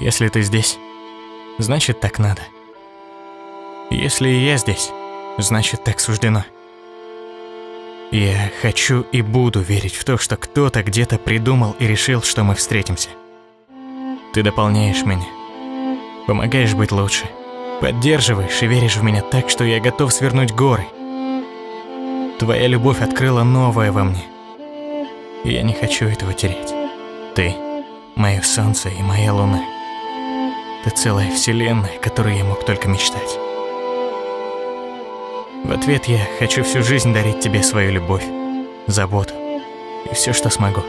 Если ты здесь, значит так надо. Если и я здесь, значит так суждено. Я хочу и буду верить в то, что кто-то где-то придумал и решил, что мы встретимся. Ты дополняешь меня, помогаешь быть лучше, поддерживаешь и веришь в меня так, что я готов свернуть горы. Твоя любовь открыла новое во мне. И я не хочу этого терять. Ты – мое солнце и моя луна. Ты целая вселенная, которой я мог только мечтать. В ответ я хочу всю жизнь дарить тебе свою любовь, заботу и все, что смогу.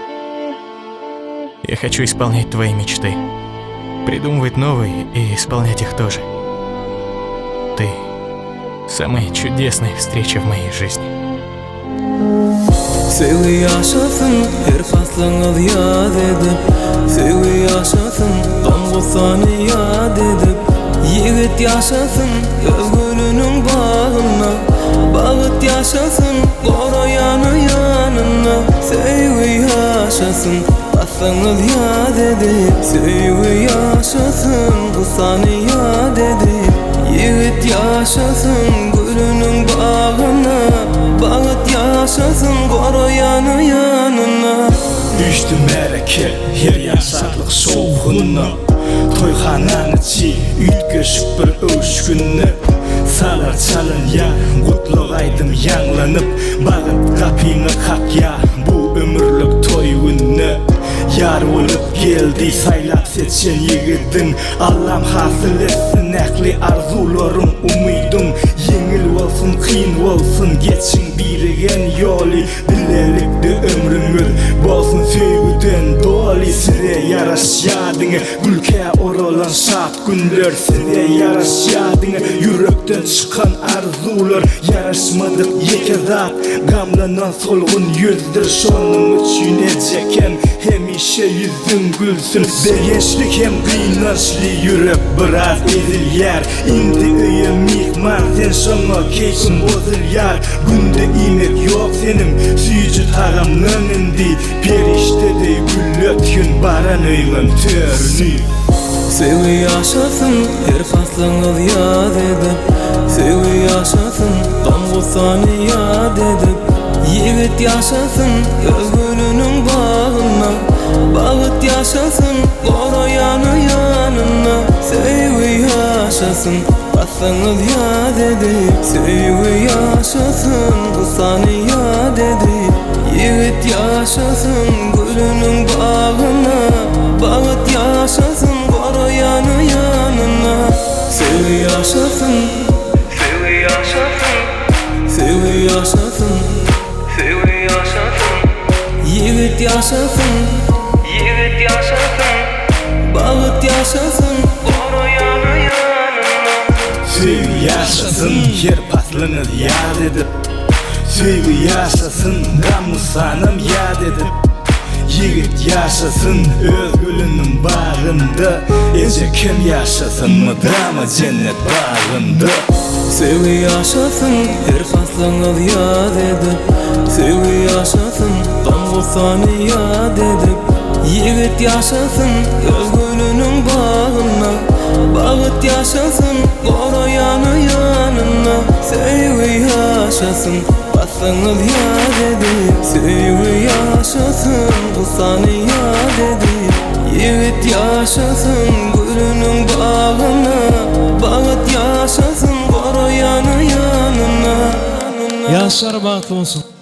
Я хочу исполнять твои мечты, придумывать новые и исполнять их тоже. Ты – самая чудесная встреча в моей жизни. Söýgi ýaşasyn, her paslyňyz ýaz edip Söýgi ýaşasyn, gam-gussany ýat edip Ýigit ýaşasyn, öz gülüniň bagynda Bagt ýaşasyn, goraýany ýanynda Söýgi ýaşasyn, paslyňyz ýaz edip Söýgi ýaşasyn, gussany ýat edip Ýigit ýaşasyn, gülüniň bagynda Bagt ýaşasyn, goraýany ýanynda. Üýşdi märeke, her ýan şatlyk şowhunna. Toýhanaň içi üýtgeşik bir öwüşgünde. Salar çalynýa, gutlag aýdym ýaňlanyp, Bagyt gapyňy kakýa bu ömürlik toý günde. Ýar bolup geldi saýlap seçen ýigidiň, Allam hasyl etsin ähli arzuwlaryň, umydyň. Ýeňil bolsun, kyn bolsun, geçiň birigen ýoly, Bilelikde ömrüňiz bolsun söýgüden doly. Size ýaraşýar diňe gülkä oralan şat günler, Size ýaraşýar diňe ýürekden çykan arzuwlar. Ýaraşmadyk ýeke zat gamlanan solgun ýüzdür, Şonuň üçin ejekem hemişe ýüzüň gülsün. Begençli hem gynançly ýürek biraz ezilýär, Indi öýe myhman sen şoňa keýpiň bozulýar. Günde iýmek ýok seniň süýji tagamdan indi, Perişde deý gülletgin baran öýüňem törüni. Söýgi ýaşasyn, her paslyňyz ýaz edip, Söýgi ýaşasyn, gam-gussany ýat edip, Ýigit ýaşasyn, öz gülüniň bagynda, Bagt ýaşasyn, goraýany ýanynda, Söýgi ýaşasyn, paslyňyz ýaz edip, Söýgi ýaşasyn, gussany ýat edip, Ýigit ýaşasyn, gülüniň bagynda, Bagt ýaşasyn, goraýany ýanynda. Söýgi ýaşasyn, Söýgi ýaşasyn, Söýgi ýaşasyn, Söýgi ýaşasyn, Ýigit ýaşasyn, Ýigit ýaşasyn, Bagt ýaşasyn, goraýany ýanynda. Söýgi ýaşasyn, her paslyňyz ýaz edip, Söýgi ýaşasyn, gam-gussanam ýat edip, Ýigit ýaşasyn, öz gülüniň bagynda, Ejekem ýaşasyn, mydama jennet bagynda. Söýgi ýaşasyn, her paslyňyz ýaz edip, Söýgi ýaşasyn, gam-gussany ýat edip, Ýigit ýaşasyn, öz gülüniň bagynda, Bagt ýaşasyn, goraýany ýanynda, Söýgi ýaşasyn, paslyňyz ýaz edip, Söýgi ýaşasyn, gussany ýat edip, Ýigit ýaşasyn, gülüniň bagynda, Bagt ýaşasyn, goraýany ýanynda. Ýaşlar bagtly bolsun.